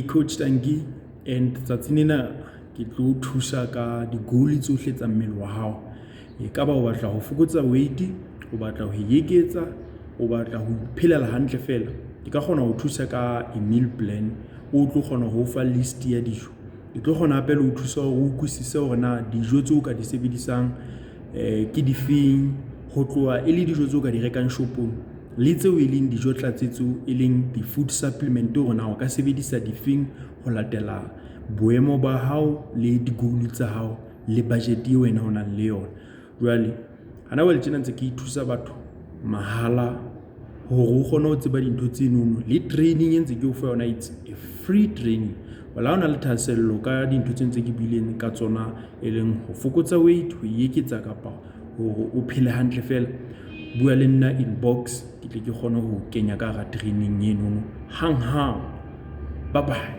Coach Tanki, and tsatsing lena ke tlo thusa ka di-goal tsohle tsa mmele wa hao. E ka ba o batla ho fokotsa weight, o batla ho e eketsa, o batla ho iphelela hantle feela. Ke ka kgona ho thusa ka a meal plan o tlo kgona ho fa list ya dijo. Ke tlo kgona hape le ho thusa hore o utlwisise hore na dijo tseo o ka di sebedisang ke difeng, ho tloha e le dijo tseo o ka di rekang shopong le tseo e leng dijo tlatsetso, e leng di-food supplement, hore na o ka sebedisa difeng ho latela boemo ba hao le di-goal tsa hao le budget eo wena o nang le yona. Jwale hana jwale tjena ntse ke ithusa batho mahala hore o kgone ho tseba dintho tsenono, le training e ntse ke o fa yona, it's a free training. Wala ha o na le thahasello ka dintho tse ntse ke buileng ka tsona, e leng ho fokotsa weight, ho eketsa, kapa hore o phele hantle feela, bua le nna inbox, ke tle ke kgone ho kenya ka hara training enono hang hang. Bye bye.